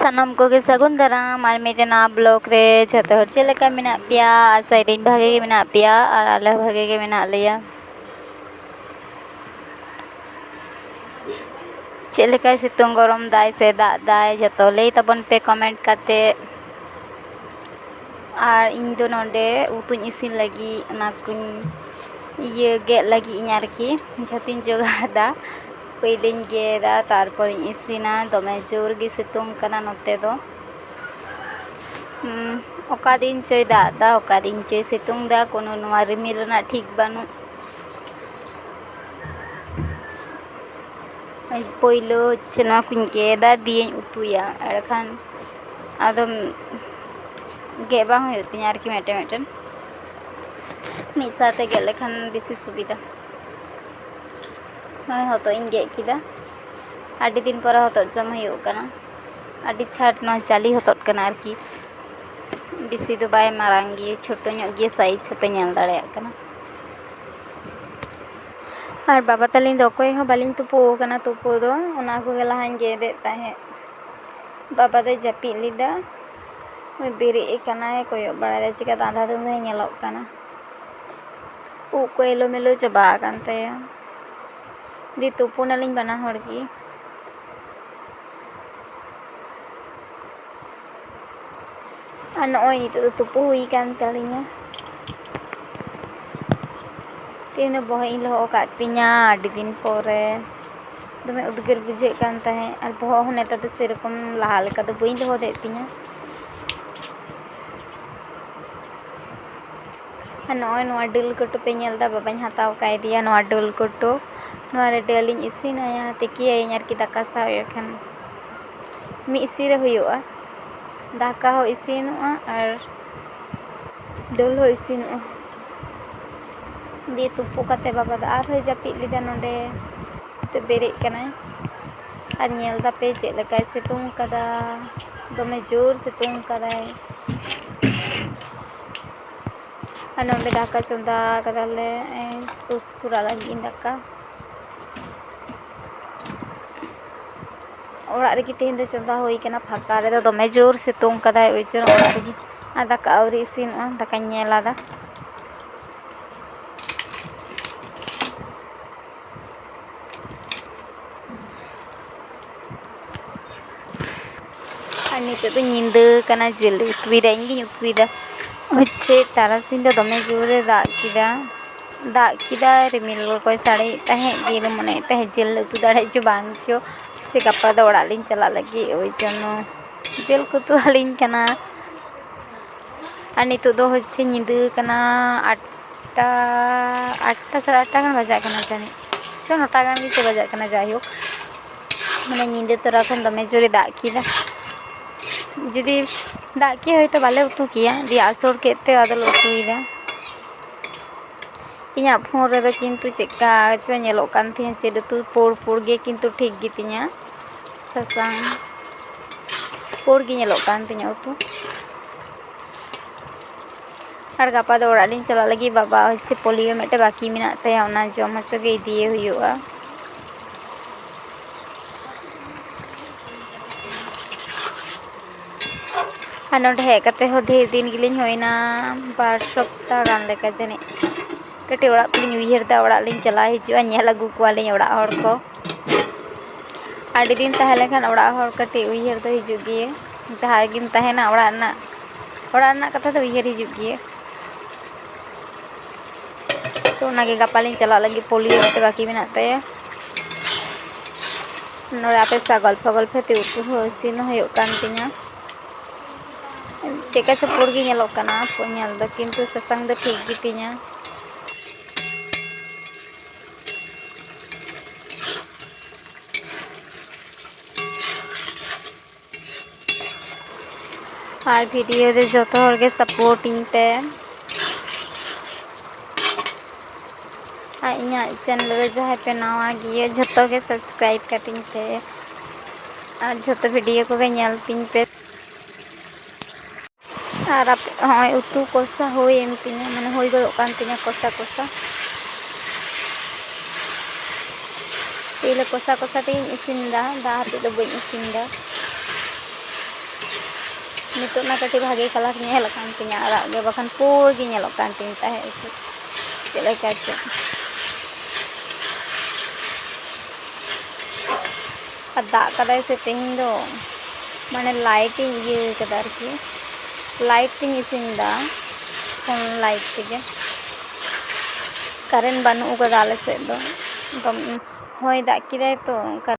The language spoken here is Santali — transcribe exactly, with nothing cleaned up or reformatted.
ᱥᱟᱱᱟᱢ ᱠᱚᱜᱮ ᱥᱟᱹᱜᱩᱱ ᱫᱟᱨᱟᱢ ᱟᱨ ᱢᱤᱫᱴᱮᱱ ᱱᱟᱣᱟ ᱵᱞᱚᱜ ᱨᱮ᱾ ᱡᱷᱚᱛᱚ ᱦᱚᱲ ᱪᱮᱫ ᱞᱮᱠᱟ ᱢᱮᱱᱟᱜ ᱯᱮᱭᱟ? ᱟᱥᱟᱭᱮᱫᱟᱹᱧ ᱵᱷᱟᱜᱮ ᱜᱮ ᱢᱮᱱᱟᱜ ᱯᱮᱭᱟ ᱟᱨ ᱟᱞᱮ ᱦᱚᱸ ᱵᱷᱟᱜᱮ ᱜᱮ ᱢᱮᱱᱟᱜ ᱞᱮᱭᱟ᱾ ᱪᱮᱫ ᱞᱮᱠᱟᱭ ᱥᱤᱛᱩᱝ ᱜᱚᱨᱚᱢ ᱫᱟᱭ ᱥᱮ ᱫᱟᱜ ᱫᱟᱭ, ᱡᱷᱚᱛᱚ ᱞᱟᱹᱭ ᱛᱟᱵᱚᱱ ᱯᱮ ᱠᱚᱢᱮᱱᱴ ᱠᱟᱛᱮ᱾ ᱟᱨ ᱤᱧ ᱫᱚ ᱱᱚᱰᱮ ᱩᱛᱩᱧ ᱤᱥᱤᱱ ᱞᱟᱹᱜᱤᱫ, ᱚᱱᱟ ᱠᱚᱧ ᱤᱭᱟᱹ ᱜᱮᱫ ᱞᱟᱹᱜᱤᱫ ᱤᱧ ᱟᱨᱠᱤ, ᱡᱷᱚᱛᱚᱧ ᱡᱚᱜᱟᱲ ᱫᱟ᱾ ᱯᱳᱭᱞᱳᱧ ᱜᱮᱫᱟ, ᱛᱟᱨᱯᱚᱨᱤᱧ ᱤᱥᱤᱱᱟ᱾ ᱫᱚᱢᱮ ᱡᱳᱨ ᱜᱮ ᱥᱤᱛᱩᱝ ᱠᱟᱱᱟ ᱱᱚᱛᱮ ᱫᱚ᱾ ᱦᱩᱸ, ᱚᱠᱟ ᱫᱤᱱ ᱪᱚᱭ ᱫᱟᱜ ᱫᱟ, ᱚᱠᱟ ᱫᱤᱱ ᱪᱚᱭ ᱥᱤᱛᱩᱝ ᱫᱟ, ᱠᱳᱱᱳ ᱱᱚᱣᱟ ᱨᱤᱢᱤᱞ ᱨᱮᱱᱟᱜ ᱴᱷᱤᱠ ᱵᱟᱹᱱᱩᱜ᱾ ᱯᱳᱭᱞᱳ ᱦᱚᱪᱪᱷᱮ ᱱᱚᱣᱟ ᱠᱚᱧ ᱜᱮᱫᱟ, ᱫᱤᱭᱮᱧ ᱩᱛᱩᱭᱟ, ᱮᱸᱰᱮᱠᱷᱟᱱ ᱟᱫᱚ ᱜᱮᱫ ᱵᱟᱝ ᱦᱩᱭᱩᱜ ᱛᱤᱧᱟᱹ ᱟᱨᱠᱤ ᱢᱤᱫᱴᱮᱱ ᱢᱤᱫᱴᱮᱱ᱾ ᱢᱤᱫ ᱥᱟᱶᱛᱮ ᱜᱮᱫ ᱞᱮᱠᱷᱟᱱ ᱵᱮᱥᱤ ᱥᱩᱵᱤᱫᱟ᱾ ᱱᱚᱜᱼᱚᱭ ᱦᱚᱛᱚᱫ ᱤᱧ ᱜᱮᱫ ᱠᱮᱫᱟ᱾ ᱟᱹᱰᱤ ᱫᱤᱱ ᱯᱚᱨᱮ ᱦᱚᱛᱚᱫ ᱡᱚᱢ ᱦᱩᱭᱩᱜ ᱠᱟᱱᱟ᱾ ᱟᱹᱰᱤ ᱪᱷᱟᱴ ᱱᱚᱣᱟ ᱡᱟᱹᱞᱤ ᱦᱚᱛᱚᱫ ᱠᱟᱱᱟ ᱟᱨᱠᱤ᱾ ᱵᱮᱥᱤ ᱫᱚ ᱵᱟᱭ ᱢᱟᱨᱟᱝ ᱜᱮᱭᱟ, ᱪᱷᱳᱴᱳ ᱧᱚᱜ ᱜᱮᱭᱟ, ᱥᱟᱭᱤᱡᱽ ᱦᱚᱸᱯᱮ ᱧᱮᱞ ᱫᱟᱲᱮᱭᱟᱜ ᱠᱟᱱᱟ᱾ ᱟᱨ ᱵᱟᱵᱟ ᱛᱟᱹᱞᱤᱧ ᱫᱚ ᱚᱠᱚᱭ ᱦᱚᱸ ᱵᱟᱹᱞᱤᱧ ᱛᱩᱯᱩ ᱟᱠᱟᱱᱟ ᱛᱩᱯᱩ ᱫᱚ, ᱚᱱᱟ ᱠᱚᱜᱮ ᱞᱟᱦᱟᱧ ᱜᱮᱫᱮᱫ ᱛᱟᱦᱮᱸᱫ᱾ ᱵᱟᱵᱟ ᱫᱚᱭ ᱡᱟᱹᱯᱤᱫ ᱞᱮᱫᱟ, ᱱᱚᱜᱼᱚᱭ ᱵᱮᱨᱮᱫ ᱟᱠᱟᱱᱟᱭ, ᱠᱚᱭᱚᱜ ᱵᱟᱲᱟᱭᱮᱫᱟᱭ, ᱪᱤᱠᱟᱹ ᱟᱸᱫᱷᱟ ᱫᱷᱩᱸᱫᱷᱟᱹ ᱧᱮᱞᱚᱜ ᱠᱟᱱᱟ᱾ ᱩᱵ ᱠᱚ ᱮᱞᱳᱢᱮᱞᱳ ᱪᱟᱵᱟ ᱟᱠᱟᱱ ᱛᱟᱭᱟ᱾ ᱫᱤ ᱛᱩᱯᱩᱱᱟᱞᱤᱧ ᱵᱟᱱᱟ ᱦᱚᱲ ᱜᱮ᱾ ᱟᱨ ᱱᱚᱜᱼᱚᱭ ᱱᱤᱛᱚᱜ ᱫᱚ ᱛᱩᱯᱩ ᱦᱩᱭ ᱟᱠᱟᱱ ᱛᱟᱹᱞᱤᱧᱟ᱾ ᱛᱮᱦᱮᱧ ᱫᱚ ᱵᱚᱦᱚᱜ ᱤᱧ ᱞᱚᱦᱚᱫ ᱟᱠᱟᱫ ᱛᱤᱧᱟ ᱟᱹᱰᱤ ᱫᱤᱱ ᱯᱚᱨᱮ᱾ ᱫᱚᱢᱮ ᱩᱫᱽᱜᱟᱹᱨ ᱵᱩᱡᱷᱟᱹᱜ ᱠᱟᱱ ᱛᱟᱦᱮᱸᱫ, ᱟᱨ ᱵᱚᱦᱚᱜ ᱦᱚᱸ ᱱᱮᱛᱟᱨ ᱫᱚ ᱥᱮᱨᱚᱠᱚᱢ ᱞᱟᱦᱟ ᱞᱮᱠᱟ ᱫᱚ ᱵᱟᱹᱧ ᱞᱚᱦᱚᱫᱮᱫ ᱛᱤᱧᱟ᱾ ᱟᱨ ᱱᱚᱜᱼᱚᱭ ᱱᱚᱣᱟ ᱰᱟᱹᱞ ᱠᱚᱴᱳ ᱯᱮ ᱧᱮᱞ ᱮᱫᱟ, ᱵᱟᱵᱟᱧ ᱦᱟᱛᱟᱣ ᱠᱟᱭᱫᱮᱭᱟ ᱱᱚᱣᱟ ᱰᱟᱹᱞ ᱠᱚᱴᱳ᱾ ᱱᱚᱣᱟ ᱨᱮ ᱰᱟᱹᱞ ᱤᱧ ᱤᱥᱤᱱ ᱟᱭᱟ, ᱛᱤᱠᱤ ᱟᱭᱟᱹᱧ ᱟᱨᱠᱤ, ᱫᱟᱠᱟ ᱥᱟᱶ ᱮᱱᱠᱷᱟᱱ ᱢᱤᱫ ᱤᱥᱤᱱ ᱨᱮ ᱦᱩᱭᱩᱜᱼᱟ, ᱫᱟᱠᱟ ᱦᱚᱸ ᱤᱥᱤᱱᱚᱜᱼᱟ ᱟᱨ ᱰᱟᱹᱞ ᱦᱚᱸ ᱤᱥᱤᱱᱚᱜᱼᱟ᱾ ᱫᱤᱭᱮ ᱛᱩᱯᱩ ᱠᱟᱛᱮ ᱵᱟᱵᱟ ᱫᱚ ᱟᱨᱦᱚᱸᱭ ᱡᱟᱹᱯᱤᱫ ᱞᱮᱫᱟ ᱱᱚᱰᱮ᱾ ᱱᱤᱛᱚᱜ ᱵᱮᱨᱮᱫ ᱠᱟᱱᱟᱭ᱾ ᱟᱨ ᱧᱮᱞ ᱫᱟᱯᱮ ᱪᱮᱫ ᱞᱮᱠᱟᱭ ᱥᱤᱛᱩᱝ ᱠᱟᱫᱟ, ᱫᱚᱢᱮ ᱡᱳᱨ ᱥᱤᱛᱩᱝ ᱠᱟᱫᱟᱭ᱾ ᱟᱨ ᱱᱚᱰᱮ ᱫᱟᱠᱟ ᱪᱚᱸᱫᱟ ᱠᱟᱫᱟᱞᱮ, ᱩᱥᱠᱩᱨᱟᱜ ᱞᱟᱹᱜᱤᱫ ᱤᱧ ᱫᱟᱠᱟ᱾ ᱚᱲᱟᱜ ᱨᱮᱜᱮ ᱛᱮᱦᱮᱧ ᱫᱚ ᱪᱚᱸᱫᱟ ᱦᱩᱭ ᱠᱟᱱᱟ, ᱯᱷᱟᱸᱠᱟ ᱨᱮᱫᱚ ᱫᱚᱢᱮ ᱡᱳᱨ ᱥᱤᱛᱩᱝ ᱠᱟᱫᱟᱭ, ᱳᱭ ᱡᱚᱱᱱᱚ ᱚᱲᱟᱜ ᱨᱮᱜᱮ᱾ ᱟᱨ ᱫᱟᱠᱟ ᱟᱹᱣᱨᱤ ᱤᱥᱤᱱᱚᱜᱼᱟ, ᱫᱟᱠᱟᱧ ᱧᱮᱞ ᱟᱫᱟ᱾ ᱟᱨ ᱱᱤᱛᱚᱜ ᱫᱚ ᱧᱤᱫᱟᱹ ᱠᱟᱱᱟ, ᱡᱤᱞ ᱩᱛᱩᱭᱮᱫᱟ, ᱤᱧ ᱜᱤᱧ ᱩᱛᱩᱭᱮᱫᱟ᱾ ᱦᱚᱪᱪᱷᱮ, ᱛᱟᱨᱟᱥᱤᱧ ᱫᱚ ᱫᱚᱢᱮ ᱡᱳᱨᱮ ᱫᱟᱜ ᱠᱮᱫᱟ, ᱫᱟᱜ ᱠᱮᱫᱟᱭ, ᱨᱤᱢᱤᱞ ᱠᱚᱭ ᱥᱟᱰᱮᱭᱮᱫ ᱛᱟᱦᱮᱸᱫ, ᱫᱤᱭᱮ ᱢᱚᱱᱮᱭᱮᱫ ᱛᱟᱦᱮᱸᱫ ᱡᱤᱞ ᱩᱛᱩ ᱫᱟᱲᱮᱭᱟᱜ ᱪᱚ ᱵᱟᱝ ᱪᱚ, ᱥᱮ ᱜᱟᱯᱟ ᱫᱚ ᱚᱲᱟᱜ ᱞᱤᱧ ᱪᱟᱞᱟᱜ ᱞᱟᱹᱜᱤᱫ, ᱳᱭ ᱡᱚᱱᱱᱚ ᱡᱤᱞ ᱠᱚ ᱩᱛᱩ ᱟᱹᱞᱤᱧ ᱠᱟᱱᱟ᱾ ᱟᱨ ᱱᱤᱛᱚᱜ ᱫᱚ ᱦᱚᱪᱪᱷᱮ ᱧᱤᱫᱟᱹ ᱠᱟᱱᱟ, ᱟᱴ ᱟᱴᱴᱟ, ᱟᱴᱴᱟ, ᱥᱟᱲᱮ ᱟᱴᱴᱟ ᱜᱟᱱ ᱵᱟᱡᱟᱜ ᱠᱟᱱᱟ ᱡᱟᱹᱱᱤᱡ, ᱪᱚ ᱱᱚᱴᱟ ᱜᱟᱱ ᱜᱮ ᱪᱚ ᱵᱟᱡᱟᱜ ᱠᱟᱱᱟ᱾ ᱡᱟᱭᱦᱳᱠ, ᱢᱟᱱᱮ ᱧᱤᱫᱟᱹ ᱛᱚᱨᱟ ᱠᱷᱚᱱ ᱫᱚᱢᱮ ᱡᱳᱨᱮ ᱫᱟᱜ ᱠᱮᱫᱟ᱾ ᱡᱩᱫᱤ ᱫᱟᱜ ᱠᱮᱭᱟ, ᱦᱚᱭᱛᱳ ᱵᱟᱞᱮ ᱩᱛᱩ ᱠᱮᱭᱟ, ᱫᱤᱭᱮ ᱟᱥᱚᱲ ᱠᱮᱫ ᱛᱮ ᱟᱫᱚᱞᱮ ᱩᱛᱩᱭᱮᱫᱟ᱾ ᱤᱧᱟᱹᱜ ᱯᱷᱳᱱ ᱨᱮᱫᱚ ᱠᱤᱱᱛᱩ ᱪᱮᱫᱠᱟ ᱪᱚ ᱧᱮᱞᱚᱜ ᱠᱟᱱ ᱛᱤᱧᱟᱹ, ᱪᱮᱫ ᱩᱛᱩ ᱯᱩᱲ ᱯᱩᱲ ᱜᱮ ᱠᱤᱱᱛᱩ ᱴᱷᱤᱠ ᱜᱮᱛᱤᱧᱟ᱾ ᱥᱟᱥᱟᱝ ᱯᱩᱲ ᱜᱮ ᱧᱮᱞᱚᱜ ᱠᱟᱱ ᱛᱤᱧᱟᱹ ᱩᱛᱩ᱾ ᱟᱨ ᱜᱟᱯᱟ ᱫᱚ ᱚᱲᱟᱜ ᱞᱤᱧ ᱪᱟᱞᱟᱜ ᱞᱟᱹᱜᱤᱫ᱾ ᱵᱟᱵᱟ ᱦᱚᱪᱪᱷᱮ ᱯᱳᱞᱤᱭᱳ ᱢᱤᱫᱴᱮᱡ ᱵᱟᱹᱠᱤ ᱢᱮᱱᱟᱜ ᱛᱟᱭᱟ, ᱚᱱᱟ ᱡᱚᱢ ᱦᱚᱪᱚ ᱜᱮ ᱤᱫᱤᱭᱮ ᱦᱩᱭᱩᱜᱼᱟ᱾ ᱟᱨ ᱱᱚᱰᱮ ᱦᱮᱡ ᱠᱟᱛᱮ ᱦᱚᱸ ᱰᱷᱮᱨ ᱫᱤᱱ ᱜᱮᱞᱤᱧ ᱦᱩᱭᱱᱟ, ᱵᱟᱨ ᱥᱚᱯᱛᱟ ᱜᱟᱱ ᱞᱮᱠᱟ ᱡᱟᱹᱱᱤᱡ᱾ ᱠᱟᱹᱴᱤᱡ ᱚᱲᱟᱜ ᱠᱚᱞᱤᱧ ᱩᱭᱦᱟᱹᱨ ᱮᱫᱟ, ᱚᱲᱟᱜ ᱞᱤᱧ ᱪᱟᱞᱟᱣ ᱦᱤᱡᱩᱜᱼᱟ, ᱧᱮᱞ ᱟᱹᱜᱩ ᱠᱚᱣᱟᱞᱤᱧ ᱚᱲᱟᱜ ᱦᱚᱲ ᱠᱚ᱾ ᱟᱹᱰᱤ ᱫᱤᱱ ᱛᱟᱦᱮᱸ ᱞᱮᱱᱠᱷᱟᱱ ᱚᱲᱟᱜ ᱦᱚᱲ ᱠᱟᱹᱴᱤᱡ ᱩᱭᱦᱟᱹᱨ ᱫᱚ ᱦᱤᱡᱩᱜ ᱜᱮᱭᱟ᱾ ᱡᱟᱦᱟᱸ ᱨᱮᱜᱮᱢ ᱛᱟᱦᱮᱱᱟ, ᱚᱲᱟᱜ ᱨᱮᱱᱟᱜ, ᱚᱲᱟᱜ ᱨᱮᱱᱟᱜ ᱠᱟᱛᱷᱟ ᱫᱚ ᱩᱭᱦᱟᱹᱨ ᱦᱤᱡᱩᱜ ᱜᱮᱭᱟ᱾ ᱛᱚ ᱚᱱᱟᱜᱮ ᱜᱟᱯᱟ ᱞᱤᱧ ᱪᱟᱞᱟᱜ ᱞᱟᱹᱜᱤᱫ, ᱯᱳᱞᱤᱭᱳ ᱢᱤᱫᱴᱮᱡ ᱵᱟᱹᱠᱤ ᱢᱮᱱᱟᱜ ᱛᱟᱭᱟ᱾ ᱱᱚᱰᱮ ᱟᱯᱮ ᱥᱟᱶ ᱜᱚᱞᱯᱷᱚ ᱜᱚᱞᱯᱷᱚ ᱛᱮ ᱩᱛᱩ ᱦᱚᱸ ᱤᱥᱤᱱ ᱦᱩᱭᱩᱜ ᱠᱟᱱ ᱛᱤᱧᱟ᱾ ᱪᱮᱫᱠᱟ ᱪᱚ ᱯᱩᱲ ᱜᱮ ᱧᱮᱞᱚᱜ ᱠᱟᱱᱟ ᱧᱮᱞ ᱫᱚ, ᱠᱤᱱᱛᱩ ᱥᱟᱥᱟᱝ ᱫᱚ ᱴᱷᱤᱠ ᱜᱮᱛᱤᱧᱟ᱾ ᱟᱨ ᱵᱷᱤᱰᱤᱭᱳ ᱨᱮ ᱡᱚᱛᱚ ᱦᱚᱲ ᱜᱮ ᱥᱟᱯᱳᱨᱴ ᱤᱧ ᱯᱮ᱾ ᱟᱨ ᱤᱧᱟᱹᱜ ᱪᱮᱱᱮᱞ ᱨᱮ ᱡᱟᱦᱟᱸᱭ ᱯᱮ ᱱᱟᱣᱟ ᱜᱮᱭᱟ, ᱡᱷᱚᱛᱚ ᱜᱮ ᱥᱟᱵᱥᱠᱨᱟᱭᱤᱵᱽ ᱠᱟᱹᱛᱤᱧ ᱯᱮ᱾ ᱟᱨ ᱡᱷᱚᱛᱚ ᱵᱷᱤᱰᱤᱭᱳ ᱠᱚᱜᱮ ᱧᱮᱞ ᱛᱤᱧ ᱯᱮ᱾ ᱟᱨ ᱟᱯᱮ, ᱦᱚᱸᱜᱼᱚᱭ ᱩᱛᱩ ᱠᱚᱥᱟ ᱦᱩᱭᱮᱱ ᱛᱤᱧᱟ, ᱢᱟᱱᱮ ᱦᱩᱭ ᱜᱚᱫᱚᱜ ᱠᱟᱱ ᱛᱤᱧᱟ ᱠᱚᱥᱟ ᱠᱚᱥᱟ᱾ ᱛᱮᱞᱮ ᱠᱚᱥᱟ ᱠᱚᱥᱟ ᱛᱮᱜᱮᱧ ᱤᱥᱤᱱ ᱮᱫᱟ, ᱫᱟᱜ ᱦᱟᱛᱮᱫ ᱫᱚ ᱵᱟᱹᱧ ᱤᱥᱤᱱ ᱮᱫᱟ᱾ ᱱᱤᱛᱚᱜ ᱢᱟ ᱠᱟᱹᱴᱤᱡ ᱵᱷᱟᱜᱮ ᱠᱟᱞᱟᱨ ᱧᱮᱞ ᱟᱠᱟᱱ ᱛᱤᱧᱟᱹ, ᱟᱨᱟᱜ ᱜᱮ, ᱵᱟᱠᱷᱟᱱ ᱯᱩᱲ ᱜᱮ ᱧᱮᱞᱚᱜ ᱠᱟᱱ ᱛᱤᱧ ᱛᱟᱦᱮᱸᱫ᱾ ᱪᱮᱫ ᱞᱮᱠᱟ ᱪᱚ᱾ ᱟᱨ ᱫᱟᱜ ᱠᱟᱫᱟᱭ ᱥᱮ ᱛᱮᱦᱮᱧ ᱫᱚ, ᱢᱟᱱᱮ ᱞᱟᱭᱤᱴ ᱤᱧ ᱤᱭᱟᱹ ᱠᱟᱫᱟ ᱟᱨᱠᱤ, ᱞᱟᱭᱤᱴ ᱛᱤᱧ ᱤᱥᱤᱱ ᱮᱫᱟ, ᱯᱷᱳᱱ ᱞᱟᱭᱤᱴ ᱛᱮᱜᱮ᱾ ᱠᱟᱨᱮᱱᱴ ᱵᱟᱹᱱᱩᱜ ᱠᱟᱫᱟ ᱟᱞᱮ ᱥᱮᱫ ᱫᱚ, ᱫᱚᱢᱮ ᱦᱚᱭ ᱫᱟᱜ ᱠᱮᱫᱟᱭ ᱛᱚ, ᱠᱟᱨᱮᱱᱴ